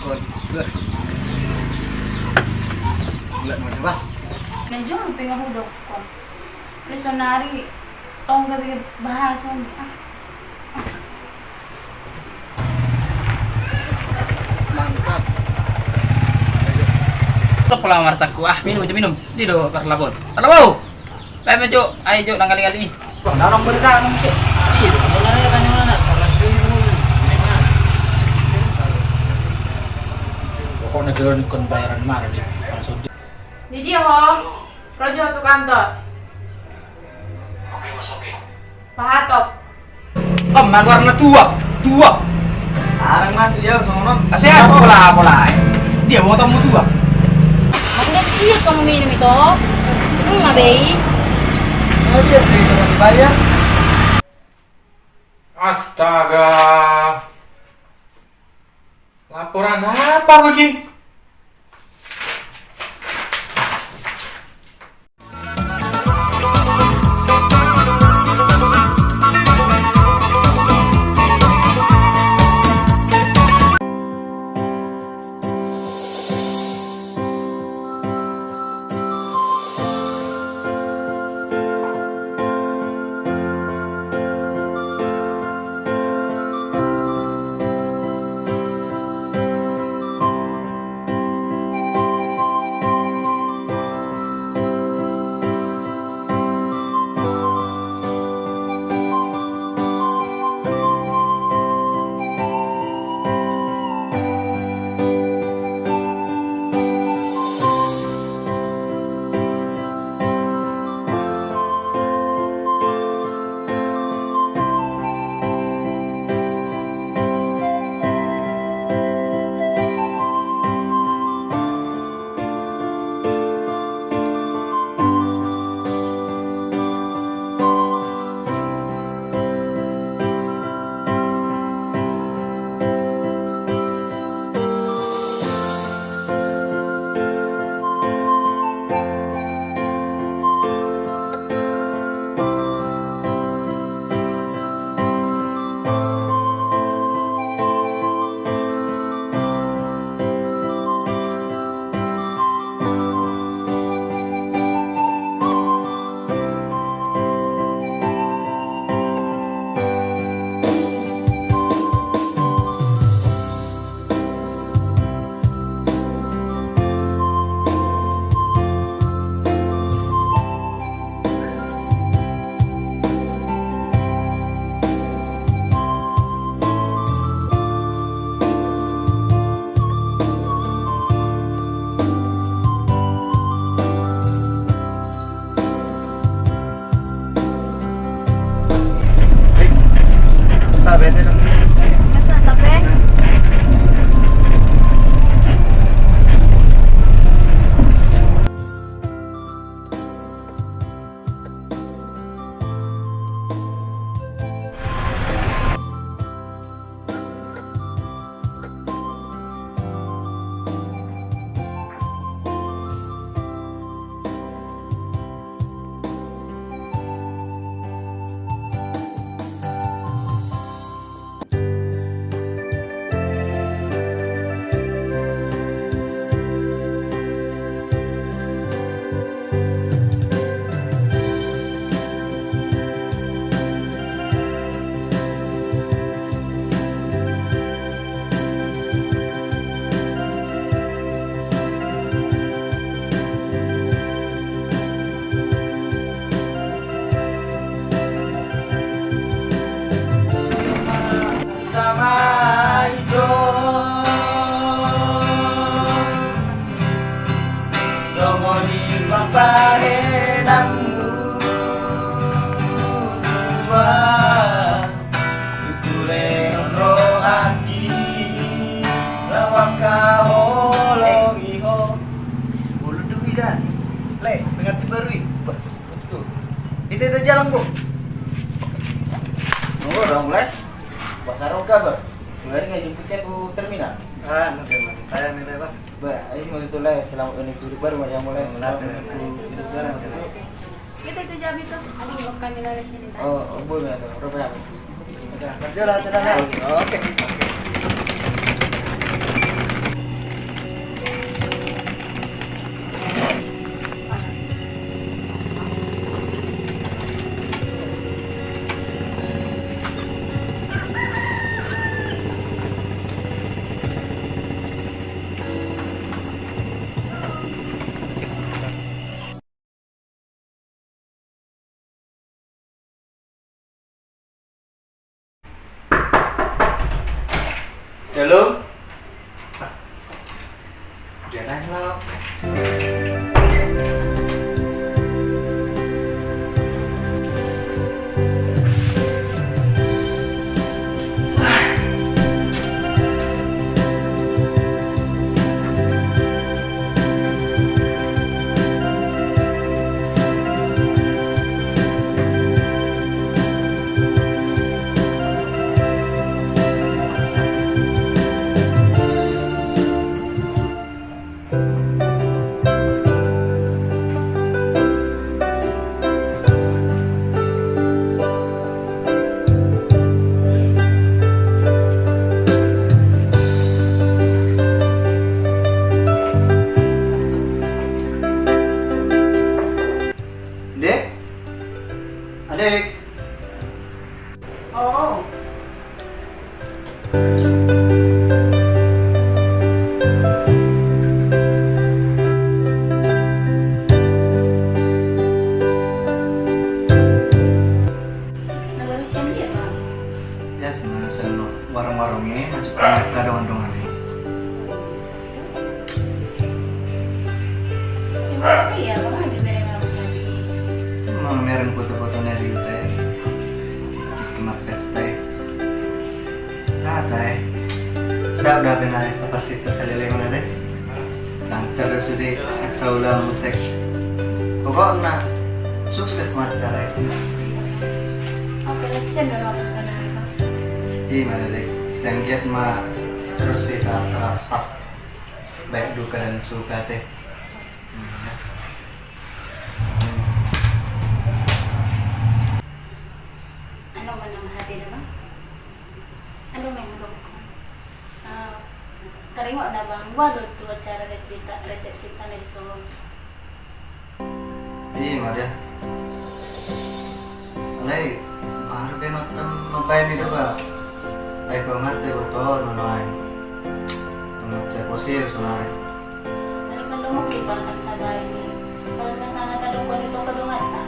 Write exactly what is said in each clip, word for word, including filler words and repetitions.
Kon. Bulat macam apa? Na jolo pe nga hudokkon. Sonari tong gabe bahas on. Ah. Mantap. Pola marsak ku, ah, minum aja, minum. Di do parlabon. Parlabon. Bae ma jo, ai jo nang kali-kali. Wah, dorong berita nang se. Iya, mana ya kan mana? Salah sih. Pokokna jolo ni kon bayaran mana di langsung. Di dia ho. Rojo tu kantor. Pahatop. Om, na goarna tuak, tuak. Arang masuk ya, sono. Sehat, pola, pola. Dia bawa tamu tuak. Aku udah lihat kamu minum itu. Belum, Abei. Oh, dia cerita dibayar. Astaga. Laporan apa lagi? Sama i do songon i pangparenanmu tua. Tutu leon rohangki laho mangkaholongi ho. Bolon do i da. Le, pengantin baru i. Itu, itu jalan, Bu. Nunggu dong, Le. Buat sarung kabar. Mulai nggak jemputnya ke terminal. Ah, nanti, nanti saya milih, Pak. Ba, ini mau itu, Le, selamat menempuh hidup baru, Mas, yang mulai. Selamat menempuh hidup baru. Itu, itu jabi tuh, ada buat kami lari sini, Pak. Oh, oh, boleh, ada. Berapa ya? Oke. Oke. Halo? Dia naik lah. Dek? Adek? Oh. Na baru sian dia, Bang? Biasa ma sian warung-warung i, masuk ke kadang-kadang i. Ima pe, Bang, adi mereng abu tadi. Ima mereng foto-foto na di huta i. Kena pesta i. Nata i. Sa udah pena apa sih terselele mana deh? Lancar do sude, asa ula musek. Pokokna sukses ma acara i. Oke, lesian do rasa sana, Bang. Ima deh, sian giat ma terus hita serapah. Baik duka dan suka, Teh. Anu, mana hati dah, Bang? Anu, main dong. Ah, taringot na, Bang, boha do tu acara resepsita, resepsita na dison? Ima da. Alai, baru pe nonton mambaen i do ba. Ai, kau mate botol mana ai. Mate posir sonari. Alai, kan do mungkin bahkan tabaen i. Kalau na sanga tadok koni toko donganta.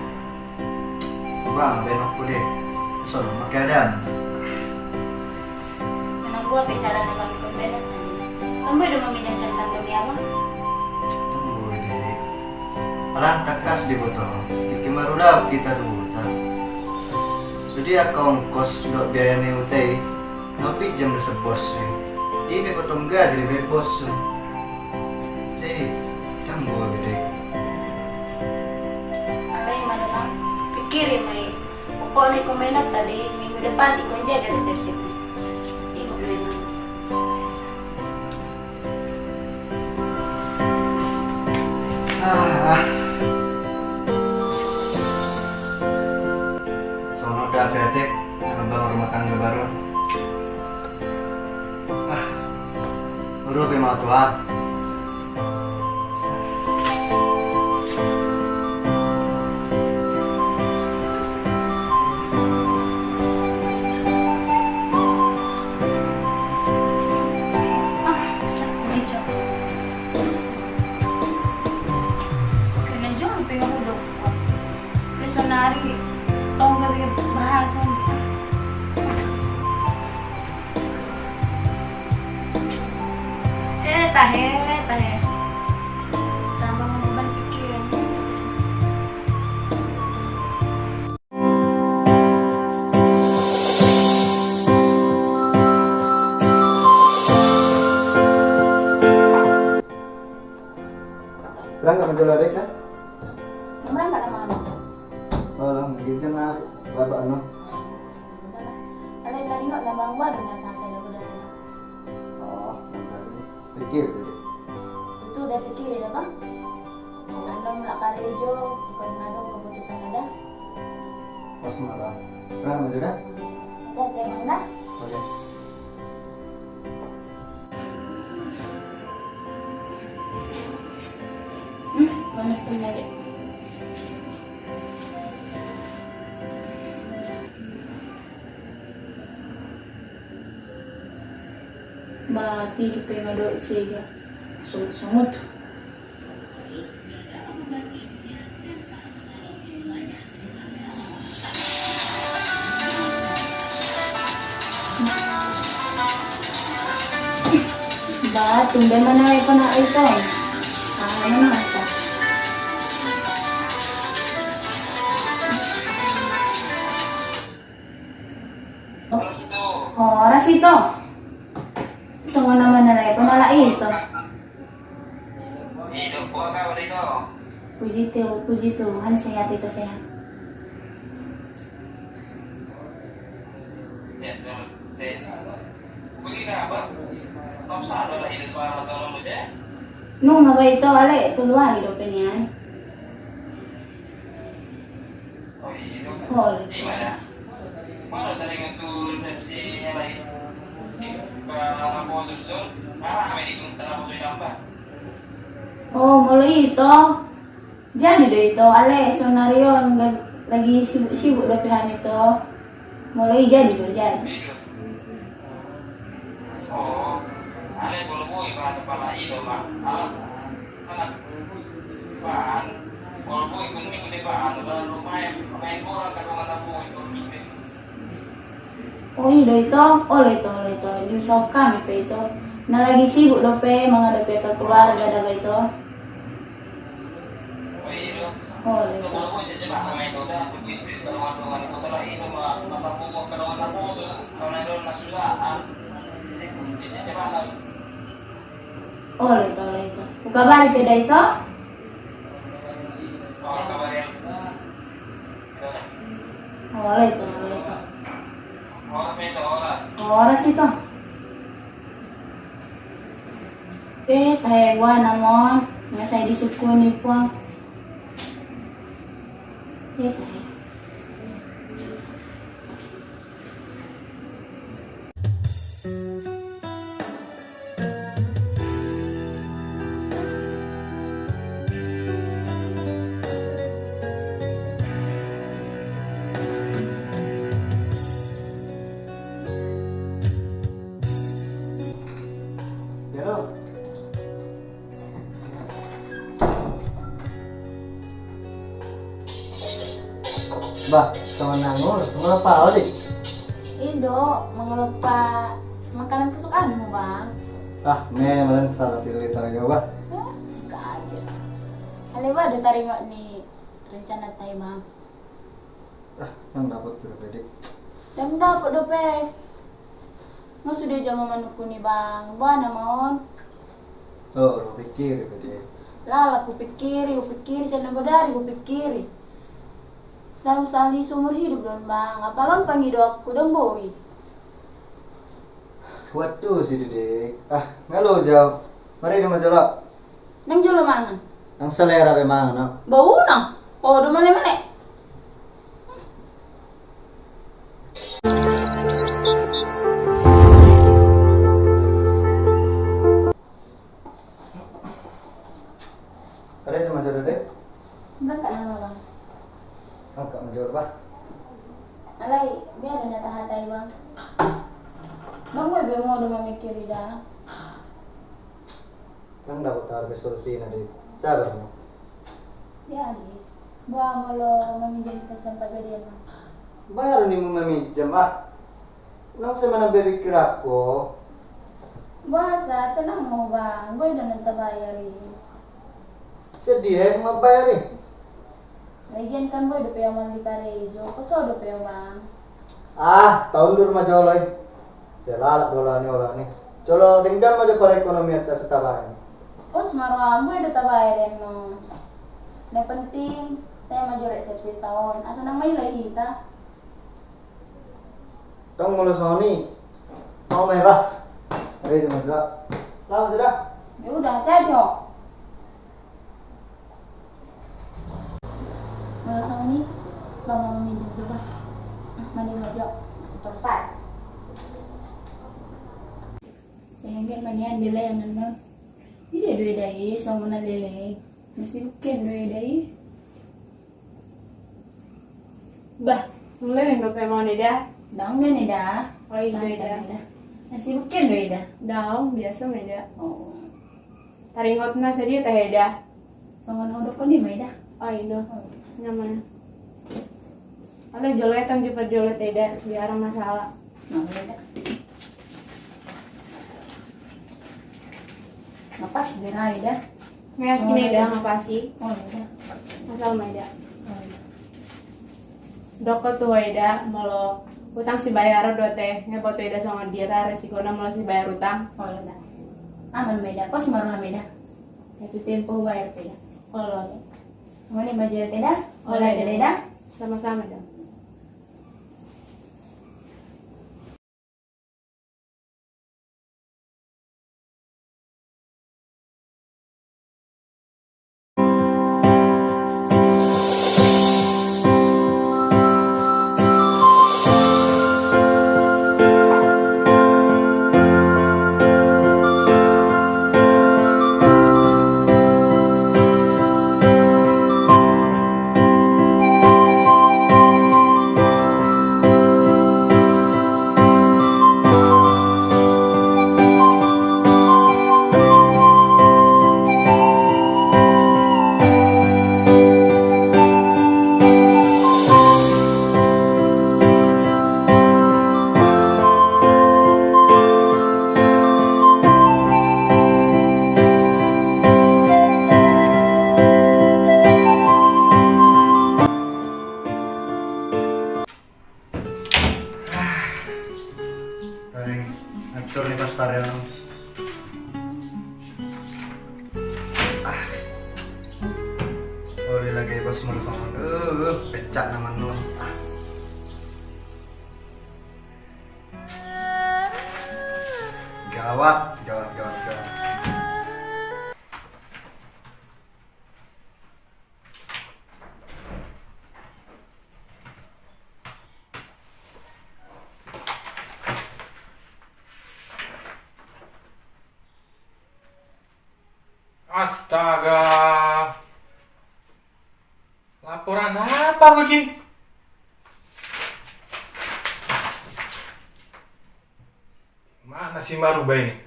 Bang, baen oku de. Sono ma keadaan. Manang boha pe carana, Bang, ingkon baen tadi. Kan boi do maminjam sian kantong i, Abang? Ndang boi, Dek. Alana tangkas diboto, tingki marulaon hita tu huta. Sude angka ongkos dohot biaya ni huta i, na hupinjam do sian bos i. I pe potong gaji dibaen bos i. Jadi, ndang boi, Dek. Alai ma da, Bang, pikiri ma i. Pokokna ingkon baen tadi, minggu depan ingkon jadi resepsi. Ingkon baen. Ah. Sono da, P T, membangun rumah tangga baru. Ah, udah pe ma tuan. Ah, bisa meja. Kena jom pe ngodok. Sonari tongga di bahas on. Eh, tahe, tahe. Tambah membeban pikiran. Berangkat menjual bebek dah? Berangkat sama mama. Oh, lah, mungkin jangan laba, no. Alai taringot na, Bang, baru na tata na udah. Oh, berarti pikir tu, Dek. Itu udah pikir ya, Bang? Anu, mulak karejo, ingkon adong keputusan ada. Pas malam. Berangkat menjual dah? Hati-hati ya, Bang, dah. Oke. Hmm, panas pun lagi. Mati di pe ngadok sega. Sungut-sungut. Ah, tumben ma na iko na ito. Ah, mana masa? Oh, horas ito. Songon na mana na iko na ito. Puji Tuhan, puji Tuhan, sehat ito, sehat. Nunga ba ito, ale tolu ari dope nian. Hol. Oh, molo ito. Jadi do ito, ale sonari on lagi sibuk-sibuk dope hami ito. Molo i jadi do, jadi. Oh, i do ito, olo ito, olo ito, diusahaon hami pe ito. Na lagi sibuk dope mangadopi angka keluarga da ba ito. Olo ito. Olo ito, olo ito. Hukabari pe da ito. Olo ito, olo ito. Horas ito. Pe tahe boha na ma on, nga sai disungkun ni puang. Pe tahe. Sian on. Bah, songon na ngolu, songon na pala di. Indo, mangalopa makanan kesukaanmu, Bang. Ah, memang salah pilih targa, bah. Hah? Bisa aja. Ale, bah, do taringot ni rencana tai, Bang. Ah, ndang dapot dope, Dik. Ndang dapot dope. Nga sude jolma manungkun i, Bang. Boha na ma on? Oh, hupikkiri pe, Dik. Lalap hupikkiri, hupikkiri, sai na bodari hupikkiri. Selalu sali seumur hidup do on, Bang. Apala on pangidoanku, ndang boi. Buat tu si Dik. Ah, nga lo jau. Mari do ma jolo. Ndang jolo mangan. Ndang selera be mangan, no? Bau na. Oh, do male-male. Are jo ma jolo, Dik? Berangkat nama, Bang? Angkat ma jolo, bah. Alai, biar ada tahatai, Bang. Bang, gue be mau do mamikiri da. Ndang dapot au be solusina, Dik. Sabar ma. Ya, Dik. Boha molo maminjam hita sian Pagadian, Bang? Baru ni mu maminjam, ah. Ndang sai manang be pikiranku. Boasa, tenang ma ho, Bang. Boi do nang tabayar i. Sadia i mambayar i? Lagian kan boi dope au mangolu di karejo, poso dope au, Bang. Ah, taundur ma jolo i. Sai lalap do holan i, holan i. Jolo denggan ma jo perekonomianta asa tabaen. Pos ma roham, boi do tabaen annon. Na penting, sai ma jo resepsita on. Asa ndang maila hita. Tong molo songon i. Tong ma, bah. Are jo ma, bah. Laho sudah. Ya udah, hati-hati ho. Molo songon i, Bang, mau minjam jo, Bang. Ah, mandi ma jo. Masuk terus, ah. Sehingga manian di layangan, Bang. Ida do eda i, songon na leleng. Masih bukan do eda i. Bah, leleng dope ma on, Eda? Ndang, Eda. Oh, iya, santai, Eda. Eda. Masih bukan do, Eda? Ndang, biasa ma, Eda. Oh. Taringot na sadia tahe, Eda? Songon na hudokkon i ma, Eda. Oh, iya. Oh. Nyaman. Alai jolo etang jo parjolo, Eda, biar masalah. Nah, Eda. Nga pas, Eda. Nga yakin, Eda, nga pas i. Oh, Eda. Asal ma, Eda. Dok ho tu ho, Eda, molo utang sibayaron do ate, nga diboto Eda songon dia ra resikona molo sibayar utang. Oh, Eda. Aman ma, Eda. Pos ma roham, Eda. Jatuh tempo bayar tu, Eda. Olo, Eda. Songon i ma jo, Eda. Olo, Eda. Sama-sama, Eda. Ai, hancur ni pasar ya. Ah. Olo, lagi bos, molo songon. Eh, pecak nama nu. Ah. Gawat, gawat, gawat, gawat. Astaga. Laporan apa begini? Mana si Maruba ini?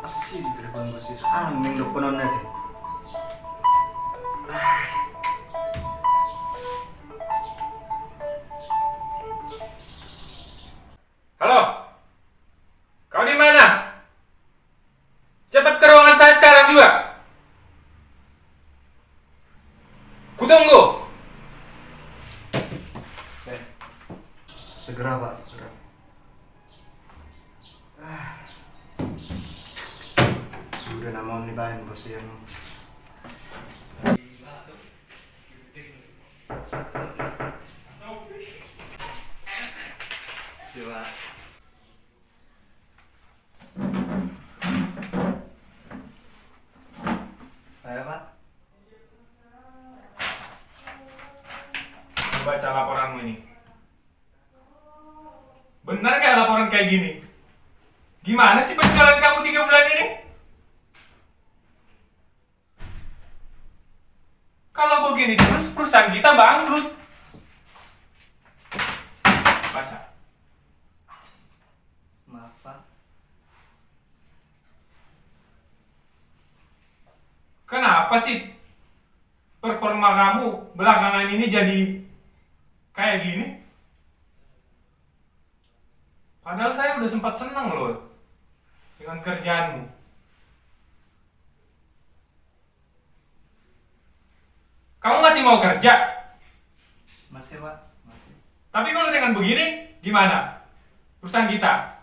Asi, ditelepon bos itu. Aneh, dokonon nanti. Halo? Kau di mana? Cepat ke ruangan saya sekarang juga. Kutunggu. Eh, segera, Pak, segera. Ah. Sudah nama on dibayar bos yang. Siwa. Saya, Pak. Baca laporanmu ini. Benar nggak laporan kayak gini? Gimana sih penjualan kamu tiga bulan ini? Kalau begini terus, perusahaan kita bangkrut. Baca. Maaf, Pak. Kenapa sih performa kamu belakangan ini jadi kayak gini? Padahal saya udah sempat seneng loh dengan kerjaanmu. Kamu masih mau kerja? Masih, Pak. Masih. Tapi kalau dengan begini, gimana perusahaan kita?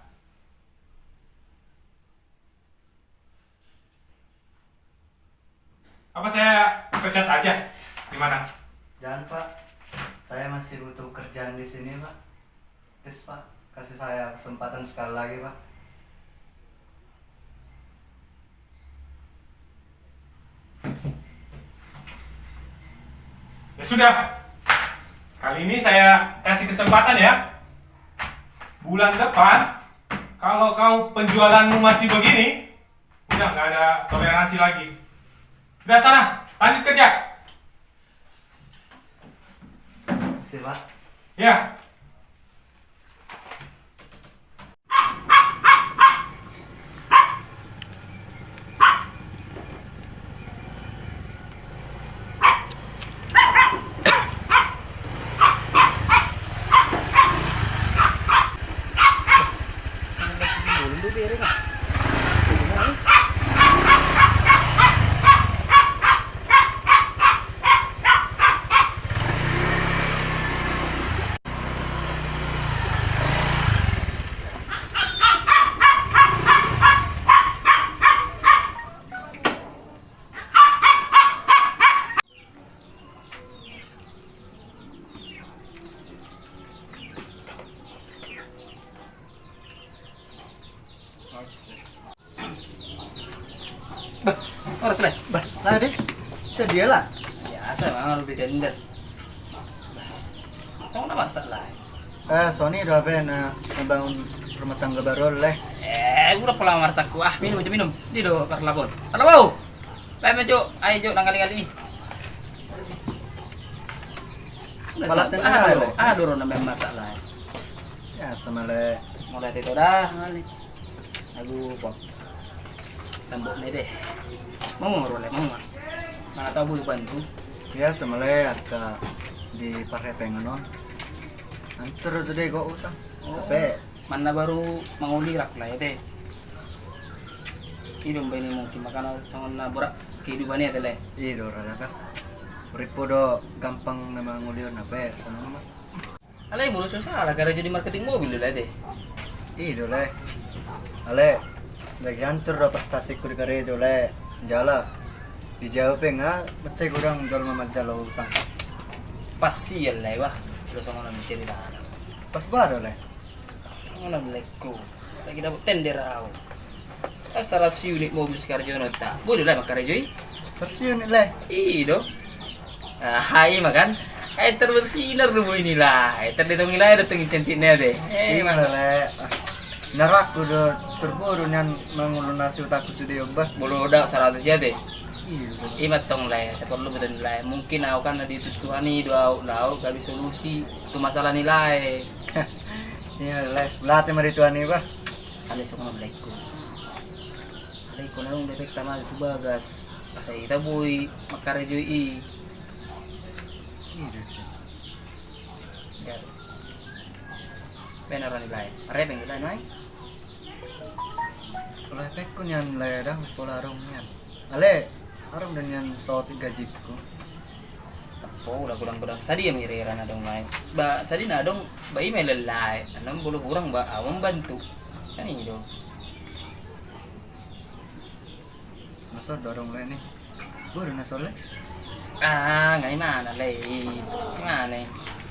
Apa saya pecat aja? Gimana? Jangan, Pak. Saya masih butuh kerjaan di sini, Pak. Please, Pak. Kasih saya kesempatan sekali lagi, Pak. Ya sudah. Kali ini saya kasih kesempatan ya. Bulan depan, kalau kau penjualanmu masih begini, udah, nggak ada toleransi lagi. Udah, sana, lanjut kerja. Makasih, Pak. Ya. Horas, Lae. Bah, Lae, deh. Sadia, Lae? Biasa, mangan roti tender. Bah, songon na marsak, Lae? Eh, songon i do hape na membangun rumah tangga baru, Lae. Eh, udah pola marsak ku. Ah, minum aja, minum. Dia do parlapon. Parlapon! Lae, mejo. Ayo, jo, nang ngali-ngali. Udah, pala tender, Lae. Ah, doro na memang marsak, Lae. Ya, sama, Lae. Mulai itu dah, ngali. Aduh, kok. Lambok na i deh. Mau, Lae, mau, Lae. Mana tahu boi bantu. Biasa ma, Lae, angka di parhepengan on. Hancur sudah kok utang. Oh. Hape. Mana baru mangoli rap, Lae, deh. I do umbahen i mungkin makana songon na borat kehidupan i ate, Lae. I do, rada ka. Ripo do gampang na mangoli on, hape songon na. Alai molo so salah karejo di marketing mobil do, Lae, ate. I do, Lae. Alai lagi hancur do prestasiku di karejo, Lae. Jala di jabu pe nga mansai godang jolma manjalo utang. Pas sian, Lae, bah. Lo songon on cerita. Pas bah do, Lae. Songon on, Lae, ku. Lagi dapot tender au. Saratus unit mobil sikarejona, ta. Boi do, Lae, mangkarejo i? Saratus unit, Lae. I do. Ah, i ma kan. Aek terbersinar do boi ni, Lae. Terdetong i, Lae, datong insentifna, ate. Eh, i ma, Lae. Ah, narakku do terbodo nian mangulunasi utangku sude on, bah. Molo da saratus i, ate. I do. I ma tong, Lae, saporlu badan, Lae. Mungkin au kan na diutus Tuhan i do au, laho gabe solusi tu masalah ni, Lae. Iya, Lae. Latih ma di Tuhan i, bah. Alai songon on, Lae, ku. Alai ingkon adong do epekta ma tu bagas. Asa hita boi mangkarejo i. I do, Cen. Baen ro ni, Lae. Arrepeng do, Lae, nuaeng? Pola epengku nian, Lae, da, pola adong nian. Alai adong do nian saotik gajikku. Pola godang-godang sadia ma ira-ira na adong, Lae. Ba sadia na adong, ba i ma, Lae. Annon molo hurang ba au mambantu. Kan i do. Na son do adong, Lae, ni. Boi do na son, Lae? Ah, nga i ma na, Lae. Nga i.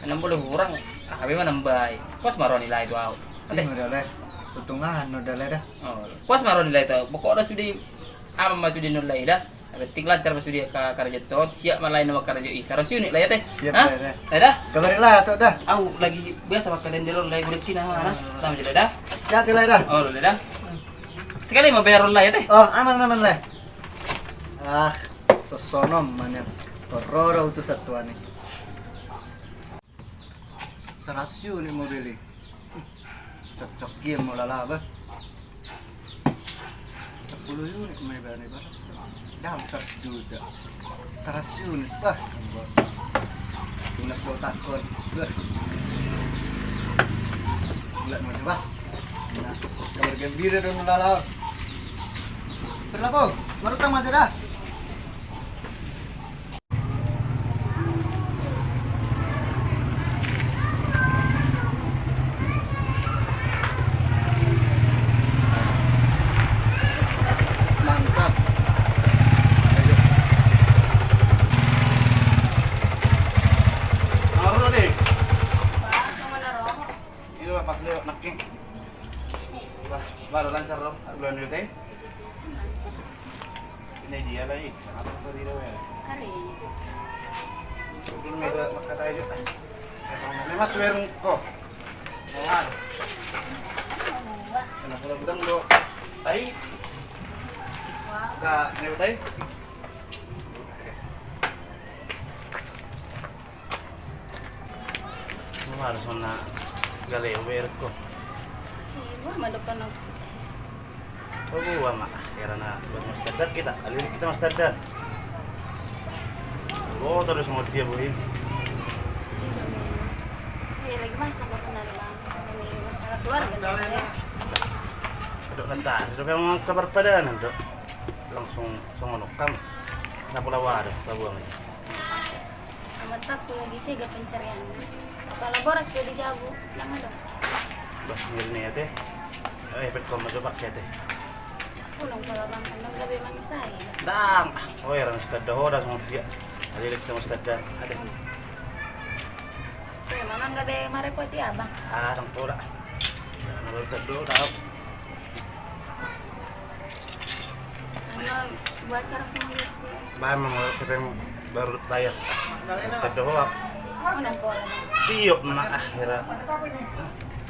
Annon molo hurang, ah, be manambai. Pos ma ro ni, Lae, tu au. Ate. I ma da, Lae. Untung aha no da, Lae, da. Oh, pos ma ro ni, Lae, tu au. Pokokna sude, aman ma sude non, Lae, da. Yang penting lancar ma sude ka-, karejo on, siap ma, Lae, na mangkarejo i. Saratus unit, Lae, ate. Siap, Lae, da. Lae, da. Kabari, Lae, tu da. Au lagi biasa mangkarejo on, Lae, gulek cina, mana? Sama jo, Lae, da. Ya, tu, Lae, da. Oh, Lae, da. Sekali ma bayaron, Lae, ate. Oh, aman, aman, Lae. Ah, songon on ma nian. Torro do utusan Tuhan i. Saratus unit mobil i. Cocok gia molo laba. Sepuluh unit ma ibarat, ibarat. Dalam seratus juta. Seratus unit, bah. Tunas do otak on. Bah. Bulat ma, bah. Nah, kabar gembira dong, molo laba. Berlapo, marutang ma jo da. Mantap. Taruh, Dik. Ini, Pak, pas lewat, Dik. Wah, baru lancar dong, bulan U T. Ini dia lagi, kenapa kau tidak, ya? Karejo. Sebelum itu, maka tayo. Ini, Mas, wearing ko. Wah. Kenapa lo bilang lo tai? Wah. Ka, ini tai? Wah, harus na gale, wearing ko. Iya, wah, madok kono. Oh, wah, mak. Karena buat Mas Tadan kita, kali ini kita Mas Tadan. Oh, terus mau dia, Bu. Iya, lagi masak, Mas, benar, Bang. Ini masalah keluarga, nih, ya. Dok, kan tadi, dok, yang kabar padanan, dok. Langsung songon on kam. Kenapa lawa ada, labuang ini? Amat tak lagi sega pencariannya. Kepala boras gue di jabu, lama dong. Bah, ngeri nih ya, Teh. Eh, pet kau masuk pak ya, Teh. Pulang kalau bang, kan gabe manusia. Dang. Oh, ya, orang Mas Tadan, oh, dah sama dia. Ada lagi sama Mas Tadan. Ada. Oke, mana gabe marepoti abang? Ah, orang tua dah. Nah, baru Tadan, dah. Buat cara pengurus dia. Bah, emang orang kita yang baru bayar. Kita doang. Mana bola? Tiup na ah, hera.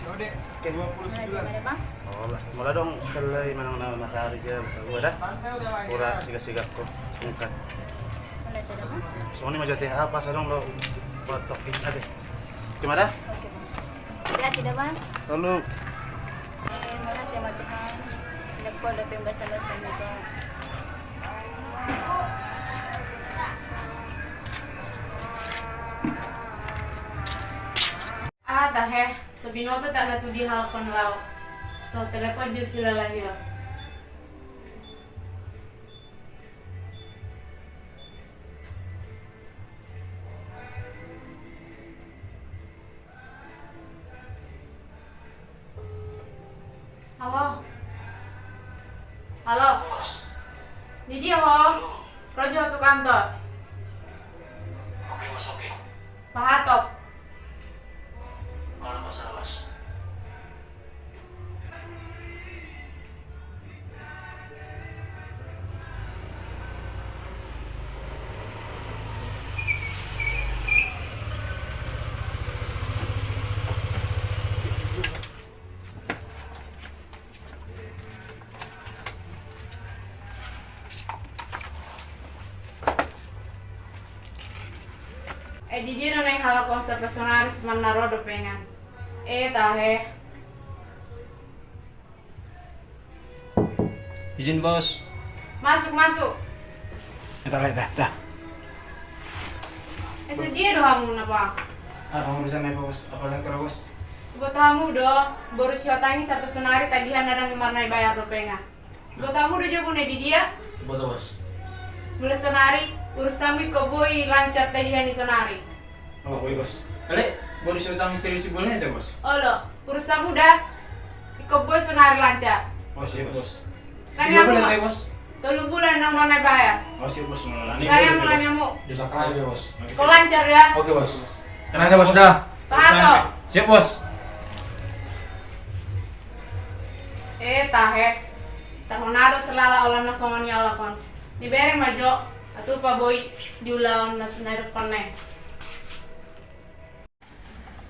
Oke. Mulai dari mana, Bang? Oh lah, mulai dong, selai manang nama matahari dia, gua dah. Ura siga-siga ko, bukan. Mulai dari mana? Soalnya macam teh apa, saya dong lo botok ini ada. Gimana? Oke, Bang. Hati-hati dah, Bang. Lalu. Eh, mana tema Tuhan? Lepol dope basabasa ni, Bang. Aha tahe, so binoto tak na tu dihalakon laho. So telepon jo silalahi on. Halo. Halo. Di dia ho? Ro jo tu kantor. Pahatop. Eh, di dia do naeng halak on, sape sonari siman na ro dope nga. Eh, tahe. Izin, Bos. Masuk, masuk. Eh, tahe, tahe, tahe. Eh, sadia do hamu na, Bang? Ah, hamu bisa naik, Bos. Apa lagi terus, Bos? Buat hamu do, boru si Hotang i sape sonari tagihanna ndang marnai bayar dope nga. Boto hamu do jabu na di dia? Boto, Bos. Mulai sonari, urusanmu ingkon boi lancar tagihan i sonari. Oh, boi, Bos. Ale, boru si Hotang istri si Bulna ito, Bos. Olo, urusanmu da. Ingkon boi sonari lancar. Oh, siap, Bos. Kan ya, Bos. Tolu bulan ndang marnai bayar. Oh, siap, Bos. Kan ya, Bos. Dosa kaya, Bos. Ingkon lancar ya. Oke, Bos. Tenang ya, Bos, dah. Pahatop. Siap, Bos. Eh, tahe. Sitahona do selala olanna songon i halak on. Dibereng ma jo, atupa boi di ulaon na, na depan na i.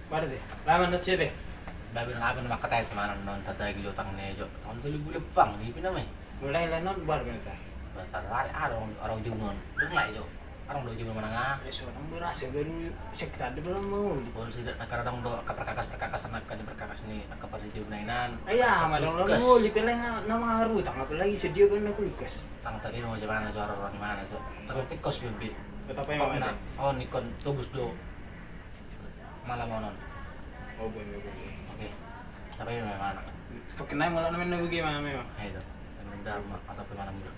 Pada te, laban na sia te. Babil laban maka tahe, cuma non tatagi jo tang ne jo. Tang tolu bulan pang ni pina mai. Mulai lah non bar benta. Benta lari arong, arong junon. Berlai jo. Arong do jo manang ah. Ya, so, nang berasa baru sekitar di belum mau. Pol sida na karadang do angka perkakas, perkakas anak kan perkakas ni angka pada jauh nainan. Iya, madang lo mau di peleng nama rutang apalagi sedia kan aku lukas. Tang tadi mau jemana jo, arong di mana jo. Tang tikos bebe. Tetap yang mana? Oh, nikon tobus do. Malam onon. Oh, boleh, boleh. Oke. Sampai mana? Stok kenai malam namen nabu gimana memang? Ayo. Udah, atau mana mudah?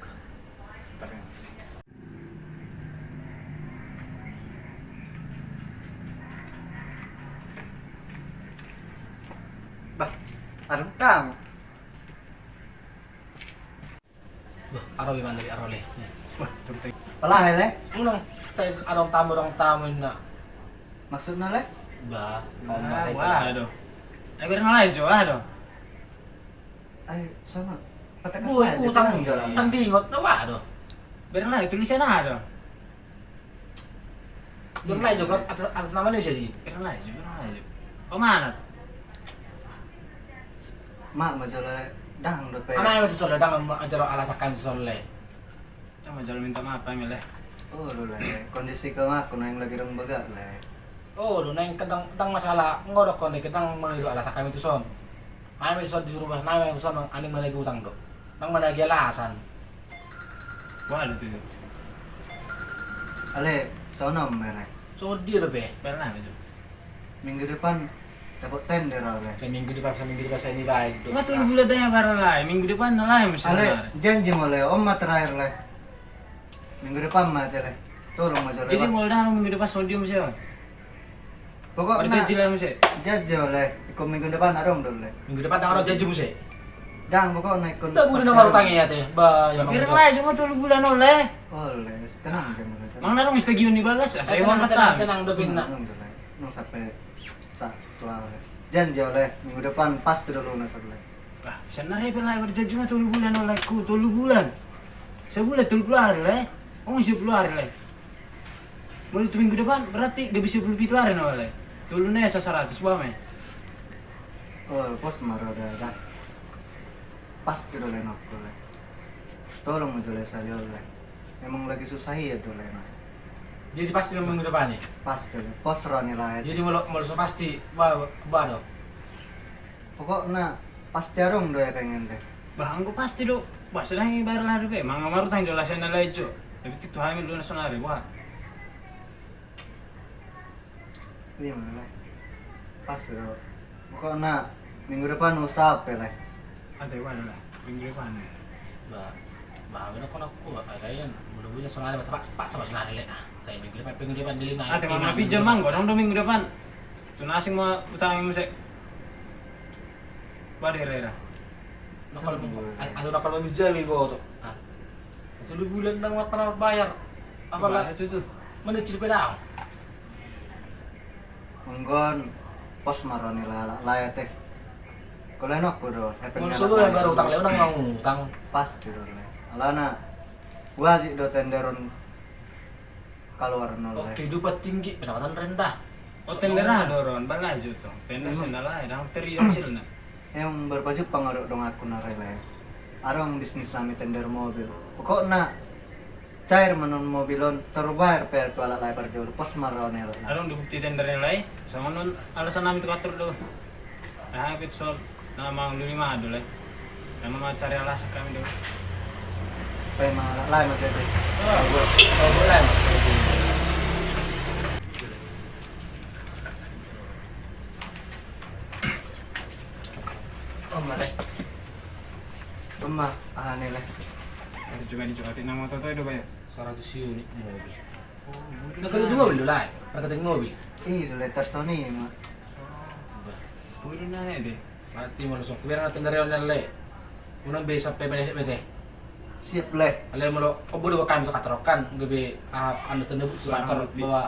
Bah, adong tamu. Bah, aro gimana dari aro le? Bah, pala le? Unang, adong tamu, adong tamu inna. Maksudna le? Bah, wah, aduh. Eh, biar nalai jo, aduh. Ai, sama. Patekas. Woi, utang, utang di ingot na, waduh. Biar lah, tulisan ada. Biar lah, jo, atas, atas nama ni jadi. Biar lah, jo, biar lah, jo. Kau mana? Mak, masalah dang dope. Anak yang itu soalnya dang, ajar alasan kan soalnya. Cuma jalo minta maaf, Pam, ya, le. Oh, do, le. Kondisi kau aku naeng lagi rong bagak, le. Oh, do naeng kedang, dang masalah. Enggo do kondisi kedang melidu alasan kami tu son. Kami son di rumah nami tu son, aning managi utang do. Dang managi alasan. Wah, do tu. Ale, sono mere. So dia do be. Pernah itu. Minggu depan dapat tender, ale. Seminggu depan, seminggu depan saya ini baik, Dok. Nggak, tunggu dulu deh, baru lah. Minggu depan lah, misalnya. Ale, janji mau le, Om mah terakhir le. Minggu depan mah aja le. Tolong mah, Jol, le. Jadi mau dah minggu depan sodium sih, Om. Pokoknya janji lah, mesti. Janji le. Ikut minggu depan adong dulu le. Minggu depan adong janji, mesti. Dang, pokoknya ikut. Tak bunuh nama utangnya ya, teh. Bah, ya, Bang. Biar lah, cuma tolu bulan oleh. Oleh, tenang aja, Bang. Mang narung istagion ni bagas, ah, saya tenang, tenang, tenang, dopin nak. Tenang, tenang. Nung sampai Sa-, tulang. Janji oleh, minggu depan pasti dulu na sebelah. Ah, sana repel lah, berjanji mah tolu bulan oleh ku, tolu bulan. Sebulan tolu puluh hari, Lae. Oh, sepuluh hari, Lae. Molo tu minggu depan, berarti gabe sepuluh pitu hari na, Lae. Tolu na sasaratus, bah, me. Oh, pos ma ro da, da. Pasti do, Lae, nokku, Lae. Tolong ma jo, Lae, sahali on, Lae. Emang lagi susah ia do, Lae, na. Jadi pasti minggu depan, ya? Pasti, Lae. Pos ro ni, Lae. Jadi molo, molo so pasti, bah, bah, do. Pokokna pasti adong do hepeng ente. Bah, anggo pasti do. Bah, sedang ibayar lah dope. Manga marutang jo lah sian na lain jo. Tapi tu hami lu na sonari, bah. Iya, mana, Lae? Pasti do. Pokokna minggu depan usaha pe, Lae. Ate, bah, lah. Minggu depan, ya. Bah, bah, udah kono aku, bah, kalian. Mudah-mudahan sonari, bah, terpaksa, paksa, bah, sonari, Lae. Ah, saya minggu depan, minggu depan di lima. Ate, manga pinjam, Mang, godang do minggu depan. Tu na asing ma utang muse. Bah, daerah-daerah. Nakal, atau nakal meminjami iboto. Ah. Tolu bulan ndang marpala bayar. Apala itu tu. Mana cerita pedang? Anggo on pos ma ro ni, Lae, Lae, ate. Kalo nokku do, hepeng. Molo so do, Lae, baru utang, Lae, unang mau utang. Pasti do, Lae. Alana wajib do tender on. Kaluar nol, Lae. Oke, kehidupan tinggi, pendapatan rendah. Oh, tender aha do ro on, bala jo tong. Tender sendal aja, dang teri hasilna. Emang berpajumpang adong donganku na re, Lae. Adong bisnis nami tender mobil. Pokokna cair ma non mobil on, tarbayar pe tu halak, Lae, parjolo, pos ma ro ni, Lae. Adong do bukti tender ni, Lae. Songon on alasan nami tu kantor do. Aha, Pitson, na mangolu lima do, Lae. Na mangolu cari alasan hami do. Pe ma, Lae, ma, Lae. Oh, boleh. Om ma, Lae. Om ma, aha ni, Lae? Ada juga ni, juga, tapi nama toto do, Pak, ya? Seratus unit mobil. Oh, mobil. Nah, kalau dua mobil do, Lae. Perketing mobil. Iya, Lae, terus ni, ma. Bah. Mobil na ni, deh. Berarti molo so hubereng na tender on, Lae, unang be sampe meleset be, ate. Siap, Lae. Alai molo obo do kan so kantor kan, gabe, ah, anu, tender bukti so kantor bahwa.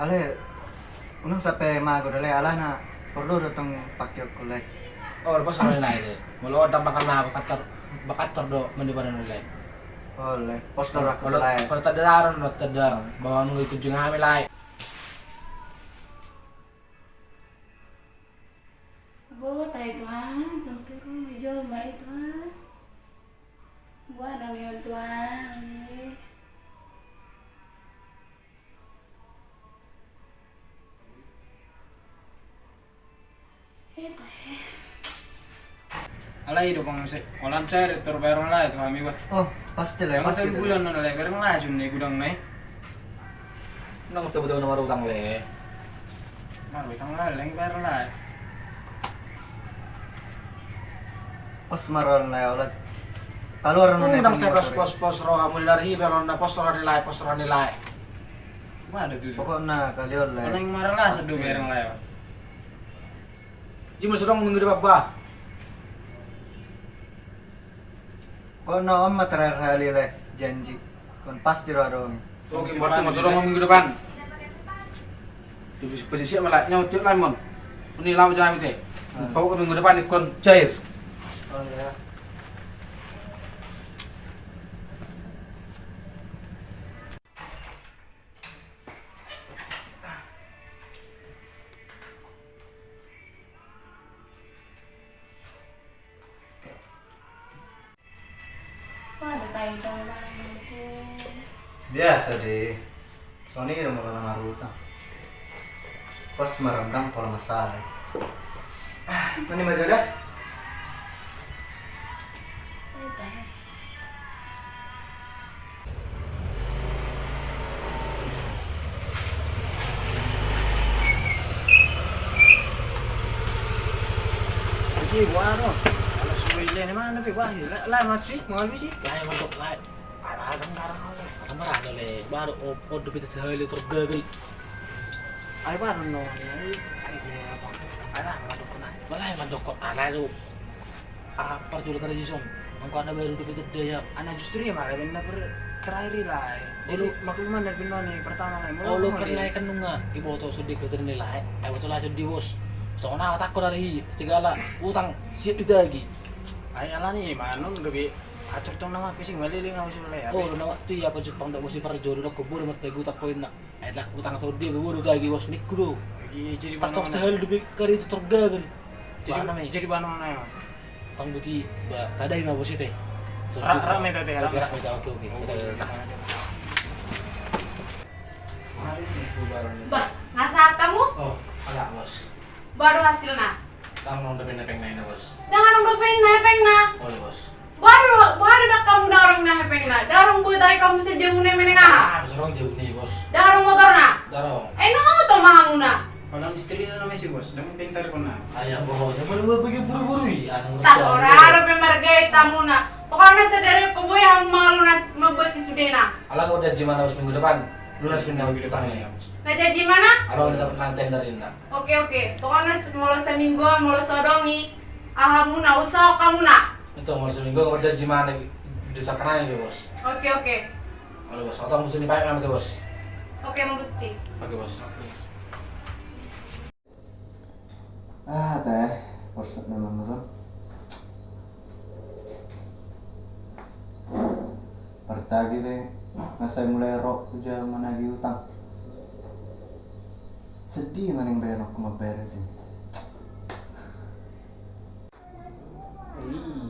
Alai unang sampe mago do, Lae, alana porlu do tong pakeonku, Lae. Oh, lepas, Lae, Lae. Molo ndang makan mago kantor, ba kantor do mandibanan, Lae. Oh, Lae. Pos do, Lae. Molo tender aron do, tender bahwa nunga ikut jeng hami, Lae. Ago, tahe Tuhan, sampe ro ma i jolma i, Tuhan. Buat nami on, Tuhan. Eh, tahe. Alai do, Bang, se-, holan cair tor bayar on, Lae, tu hami, bah. Oh, pasti, Lae, pasti, Lae. Bulan on, Lae, bayar on, Lae, jum ni gudang, Lae. Nang betul-betul nomor utang, Lae. Marutang, Lae, leng bayar, Lae. Pos ma ro ni, Lae, holan. Kaluar, Lae, ndang sai pos, pos, pos ro hamu, Lae, ri, bayar on, Lae, pos ro ni, Lae, pos ro ni, Lae. Mana tu? Pokokna kali on, Lae. Nang marlas do bayar, Lae. Jima so dong minggu depan, bah. Kok na on ma terakhir kali, Lae, janji. Kon pasti ro adong i. Oke, berarti ma so dong minggu depan. Di pesisir malah nyautik, Lae, mon. Ini lau jangan te. Pokok minggu depan ikon cair. Oh, iya. Biasa deh. Songon i do molo na marutang. Pos ma ro ndang pola masalah. Ah, mandi ma jo da. Jadi, wah, no. Kalau suwe ile ni mana tu, wah, Lae, Lae, masuk, mau habis sih. Lae, masuk, Lae. Parah kan, parah, Lae. Parah, Lae. Baru, oh, oh, dope sehali tergagal. Ai, baru, no, ni, ai, ai, dia apa? Alah, mandok kena. Balai, mandok kok, Lae, tu. Ah, parjolo tradisi on. Anggo anak baru dope tedda, ya. Anak justru ya, malah benar per-, terakhir, Lae. Jadi, maklum mana, benar ni, pertama, Lae. Molo, molo, kan, Lae, kan nunga iboto so di kerja ni, Lae. Ai, boto, Lae, so di bos. Songon ahu, takut dari segala utang siap ditagi. Ai, alani, manun, gabe Atur tong nama fisik maliling au sudah ya. Oh nama tu ya pajak pang dak musim parjodoh nak kubur martegu tak koin nak. Eh nak utang saudi bebo do lagi bos nikku do. Jadi pas tok sehari lebih kari itu tergagal. Jadi mana mai? Jadi mana mana ya? Pang buti ba tadai ma bos ite. Rame tadi rame. Oke oke. Bah, ngasa tamu? Oh, ada bos. Baru hasilna. Dang nong dope na hepengna ina bos. Dang nong dope na hepengna. Olo bos. Baru baru dak hamu dang nong na hepengna. Dang nong buat ari hamu saja mune meneng aha. Ah, bos dong jauh nih bos. Dang nong motorna. Dang nong. Eh nong auto ma hamuna. Padahal misteri na nama si bos. Dang pintar kona. Ayah bohong. Yang mana buat bagi buru-buru i. Anu. Tak ora ada pemargai tamuna. Pokokna sadari ko boi hamu mangalunas mambuat sudena. Ala kau janji mana bos minggu depan. Lunas minggu depan ya. Na janji mana? Ala udah dapat manten dari ina. Oke oke, pokokna molo saminggu molo so adong i, aha muna usaha hamuna. Itu molo saminggu berjanji mana di sana ya bos. Oke oke. Halo bos, otak musuh ni baik nanti bos. Oke, membukti. Oke bos. Ah teh, porsuk memang dulu. Partagi be, masa mulai rok huja managi utang. Sedih maning bayar aku mabayar itu.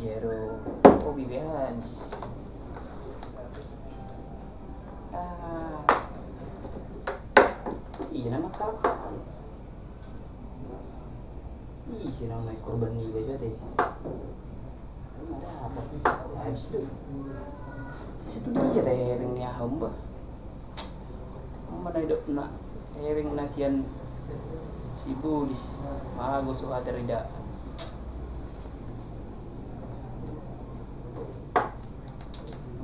Iya do. Oh bibian. Ah. Iya nama kakak. Ih, si nama korban ni baca deh. Ada apa? Habis tu. Situ dia teh ring ni aham bah. Mana hidup nak heweng nasian si bulis mago so ater ida.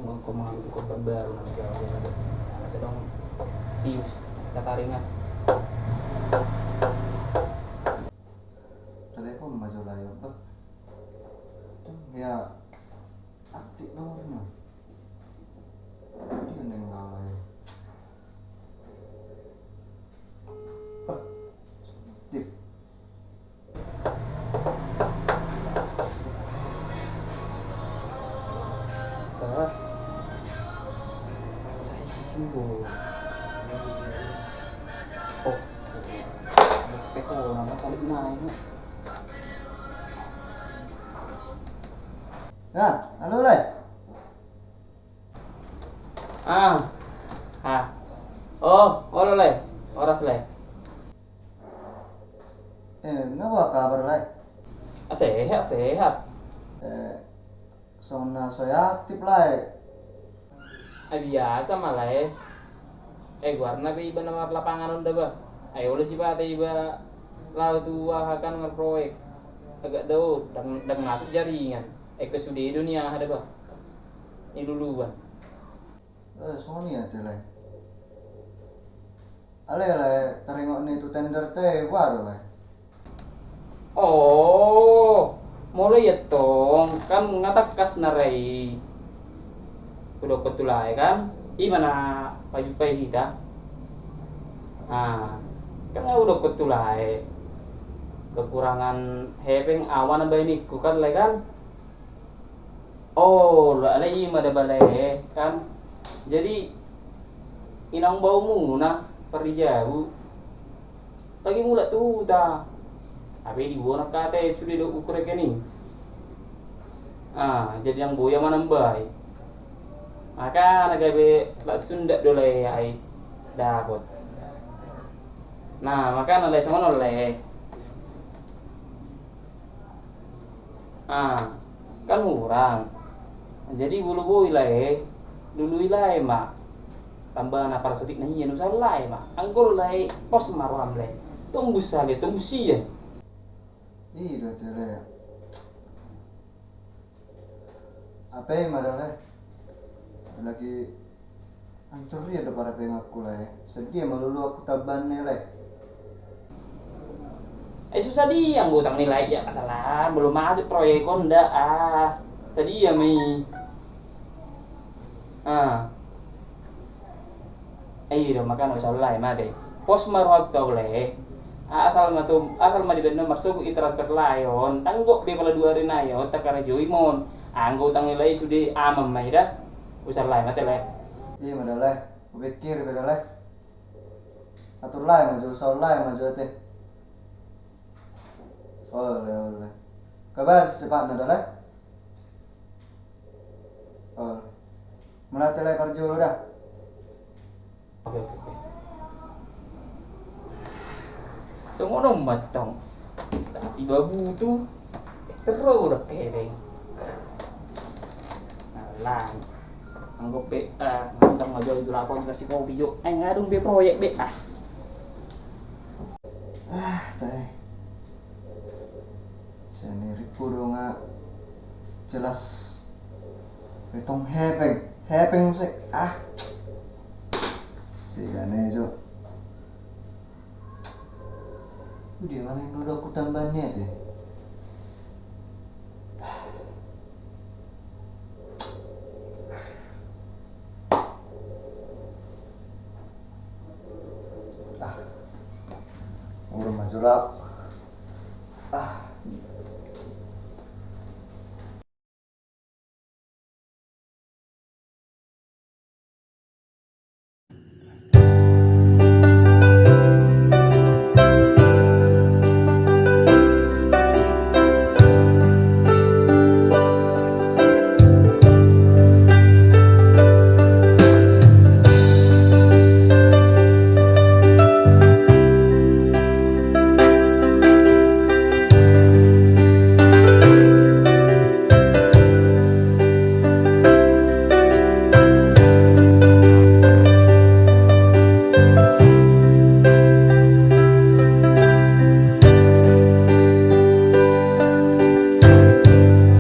Mau kau mau buka baru nanti kalau dia ada sedang tius kataringan. Telepon maju layar bah. Ya aktif nomornya. Dia neng lalai. Ya, halo le. Ah, ah. Oh, olo le. Horas le. Eh, nga boha kabar le? Ah, sehat sehat. Eh, songon na so aktif le. Ah, biasa ma le. Eh, goarna pe iba na marlapangan on da bah. Ai olo sipata iba laho tu aha kan ngarproyek. Agak dao dang masuk jaringan. Eh, kesude do ni aha da bah. Ni luluan. Eh, songon i ate le. Ale le taringot ni tu tender te boha do le? Oh, molo i antong kan nga tangkas na rai. Hudokkon tu lae kan ima na pajumpang hita. Ah, kan nga hudokkon tu lae kekurangan hepeng au ma na baenku kan le kan. Oh, alai ima da bale kan. Jadi inang baumuna parjabu lagi mulak tu huta. Ape di bona kate sude do ukureken i. Ah, jadi yang boya manambai. Maka na gabe langsung dak do le ai dapot. Nah, maka na le songon on le. Ah, kan hurang. Jadi bulu boi lae, lului lae ma. Tamba na parsotik na hian usaha lae ma. Anggo lae pos ma roham lae. Tombus sale, tombus sian. Ih, do cere. Ape ma da lae? Lagi Ancur dia do parapenganku lae. Sedia malulu aku tabanne lae. Eh susah dia ngutang ni lae ya masalah belum masuk proyek on da ah. Sedia mi. Ah. Eh do makana usah lae mate. Pos ma roham tu au lae. Asal ma tu asal ma dibaen na marsogot i transfer lae on. Tanggok be pala dua ari nai on takarejoi mon. Anggo utang ni lae i sude aman ma i da. Usaha lae ma te lae. Iya ma da lae. Hupikiri pe da lae. Atur lae ma jo, usaha lae ma jo ate. Ole, ole. Kabar secepatna da lae. Ole. Mauliate lae parjolo da. Oke, oke, oke. Songon on ma tong. Tapi babu tu terus udah kebeng. Nah, lang. Anggo pe, ah, ngundang aja itu lapor kasih kopi jo. Eh, ngadung be proyek be ah. Ah, tai. Senirik ku do nga jelas. Betong hepeng, hepeng musik. Ah. Si gane jo. Udah mana yang dulu aku tambahan niat ya?